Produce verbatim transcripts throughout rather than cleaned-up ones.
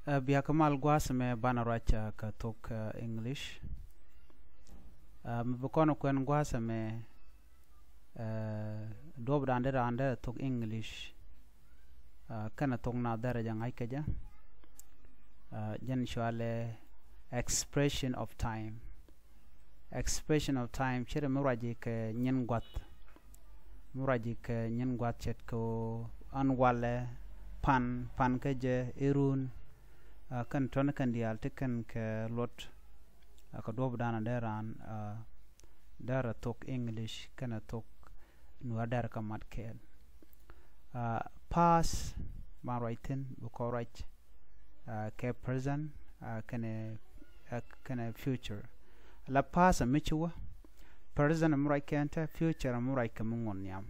Ɛ, bia kä mal gua̱a̱th mɛ banɛ ruac, ɛ, kä thok, ɛ, English. Ɛ, mi bi kɔn kuɛn gua̱a̱th mɛ, ɛ, duɔp dan di raan dee thok English. Ɛ, kɛnɛ thok na dherɛ jɛ ŋa̱c kɛ jɛ. Ɛ, jɛn cualɛ expression of time. Expression of time ce̱t mi ruac kɛ nyin gua̱th. Mi ruac kɛ nyin gua̱th ce̱t kɛ ɣöö ɛn walɛ, pan, pan kä jɛ, irun, ɛ, kɛn tɔn kɛn diaal ti kɛn kɛ luɔt, ɛ, kɛ duɔp dan dee raan, ɛ, dee rɛ thok English kɛnɛ thok Nuäär dee rɛ kɛ mat kɛɛl. Ɛ, past, ban ruac thi̱n, bi kɔn ruac, ɛ, kɛ present, ɛ, kɛnɛ, ɛ, kɛnɛ future. La past mi ci wä, present mi ruac kɛ ɛn te, future mi ruac kɛ mi ŋuɔ̱n nhiam.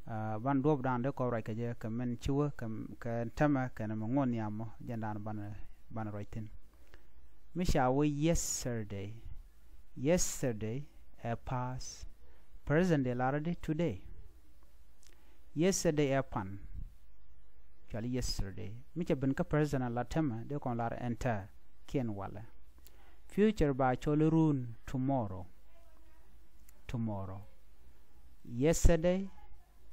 Ɛ, ban duɔp dan dee kɔn ruac kɛ jɛ kɛ min ci wä, kɛ, kɛ ɛn tämɛ, kɛnɛ mi ŋuɔ̱n nhiam mɔ, jɛn dan ban, ban ruac thi̱n. Mi ca wee yesterday. Yesterday ɛ past. Present dee lar di today. Yesterday ɛ pan. Cuali yesterday. Mi cɛ ben kä present a la tämɛ, dee kɔn lar ɛn te kiɛn walɛ. Future ba cɔl irun, tomorrow. Tomorrow. Yesterday,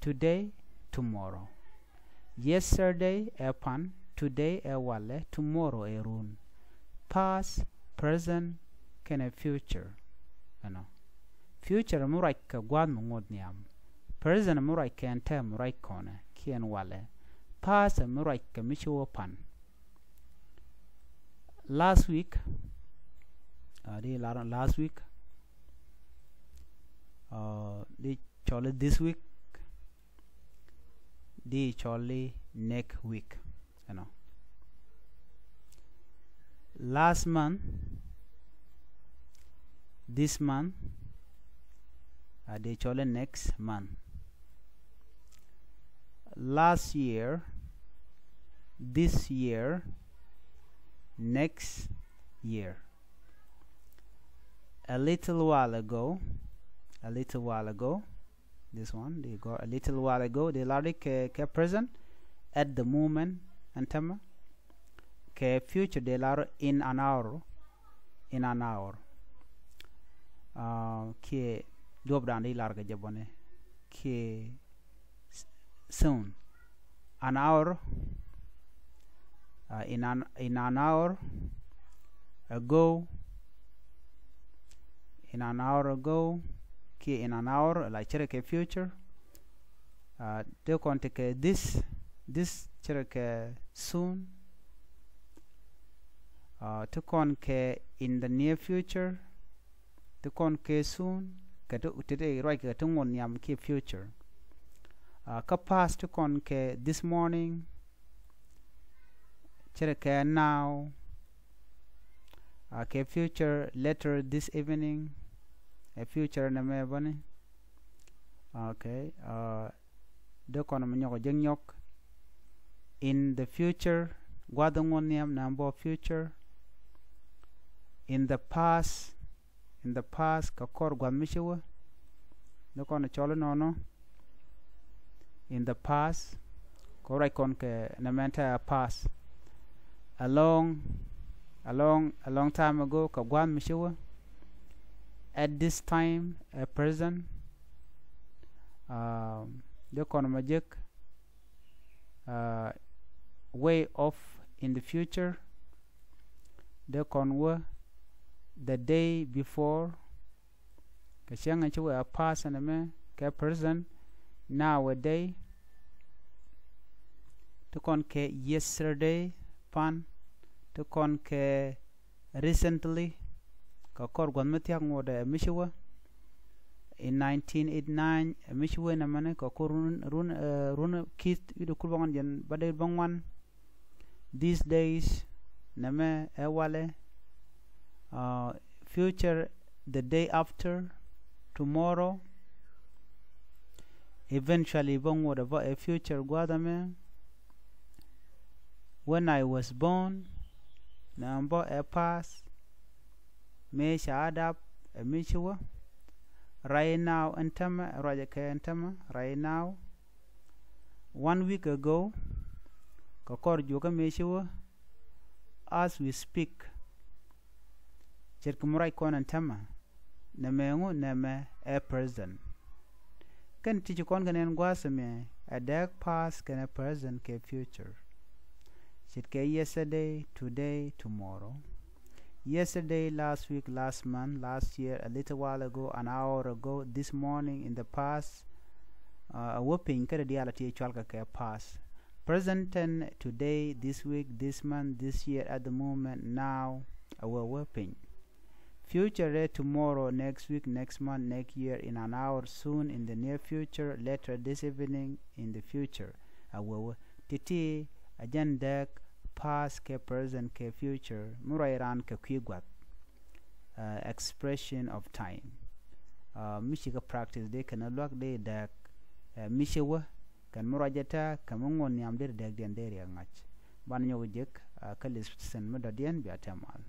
today, tomorrow. Yesterday ɛ pan, today ɛ walɛ, tomorrow ɛ run. Past, present, kɛnɛ future. Ɛnɔ. Future mi ruac kɛ gua̱a̱th mi ŋot nhiam. Present mi ruac kɛ ɛn te mi ruac kɔnɛ kiɛn walɛ. Past mi ruac kɛ mi ci wä pan. Last week, ɛ, di lar last week. Ɛ, di cɔl i̱ this week. Di cɔl i̱ next week. Ɛnɔ. Last month, this month, ɛ, di cɔl i̱ next month. Last year, this year, next year. A little while ago, a little while ago, this one, di gɔ̱r a little while ago, di lar di kɛ, kɛ present, at the moment, ɛn tämɛ. Kɛ future di lar in an hour, in an hour. Ɛ, kiɛ duɔp dan di lar kɛ jɛ bɔnɛ, kiɛ s-, soon. An hour, ɛ, in an, in an hour ago, in an hour ago, kiɛ in an hour, la ce̱tkɛ future. Ɛ, te kɔn tekɛ this, this ce̱tkɛ soon. Ɛ, te kɔn kɛ in the near future, te kɔn kɛ soon, kɛ te, te, te ruac kɛ te ŋot nhiam kiɛ future. Ɛ, kä past te kɔn kɛ this morning, ce̱tkɛ now. Ɛ, kɛ future, later this evening. Ɛ future nɛmɛ bäni. Okay. Ɛ, dee kɔn mi nyɔk jek nyɔk. In the future, gua̱th ŋot nhiam nɛ bä future. In the past, in the past, kɛ kɔr gua̱th mi ci wä. Dee kɔn cɔl inɔnɔ. In the past, kɛ ruac kɔn kɛ nɛmɛ te a past. A long, a long, a long time ago, kɛ gua̱th mi ci wä. At this time, a present. Ɛ, dee kɔn mɛ jek, ɛ, way off in the future. Dee kɔn wä the day before. Kɛ cäŋ ci wä a past nɛmɛ, kɛ present, nowadays. Te kɔn kɛ yesterday, pan. Te kɔn kɛ recently, kɛ kɔr gua̱th mi thia̱k ŋotdɛ ɛ mi ci wä. In nineteen eighty-nine, ɛ mi ci wä nɛmɛni, kɛ kɔr run, run, ɛ, run ki̱th wi̱cdɛ kur bäŋuan jiɛn bädäk bäŋuan. These days, nɛmɛ ɛ walɛ. Ɛ, future, the day after, tomorrow. Eventually, bä ŋotdɛ bä ɛ future gua̱a̱th ɛmɛ. When I was born, nɛmɛ bä ɛ past. Mëë ca dap, ɛ mi ci wä. Right now, ɛn tämɛ, ɛ ruacɛ kɛ ɛn tämɛ, right now. One week ago, kɛ kɔr juɔkä mëë ci wä. As we speak. Ce̱tkɛ mi ruac kɔn ɛn täämɛ, nɛmɛ ŋu? Nɛmɛ ɛ present. Kɛn ti ci kɔn kɛ nɛn gua̱a̱th ɛmɛ ɛ dääk past kɛnɛ present kɛ future. Ce̱tkɛ yesterday, today, tomorrow. Yesterday, last week, last month, last year, a little while ago, an hour ago, this morning, in the past. Ɛ wä piny kä ti diaal a ti cual kɛ kɛ past. Present tense, today, this week, this month, this year, at the moment, now. Ɛ wä wä piny. Future ɛ tomorrow, next week, next month, next year, in an hour, soon, in the near future, later, this evening, in the future. Ɛ wä wä. Ti̱ti̱ ɛ jɛn dääk past kɛ present kɛ future mi ruac raan kɛ kui̱ gua̱th. Expression of time. Mi cikɛ practice dee kɛn luak dee dääk mi ci wä kɛn mi ruac ɛ tääk kɛ mi ŋuɔ̱t nhiam dee dääkdiɛn dee riɛk ŋa̱c. Banɛ nyɔk jek kä lesson mi dɔ̱diɛn. Bia tɛm mal.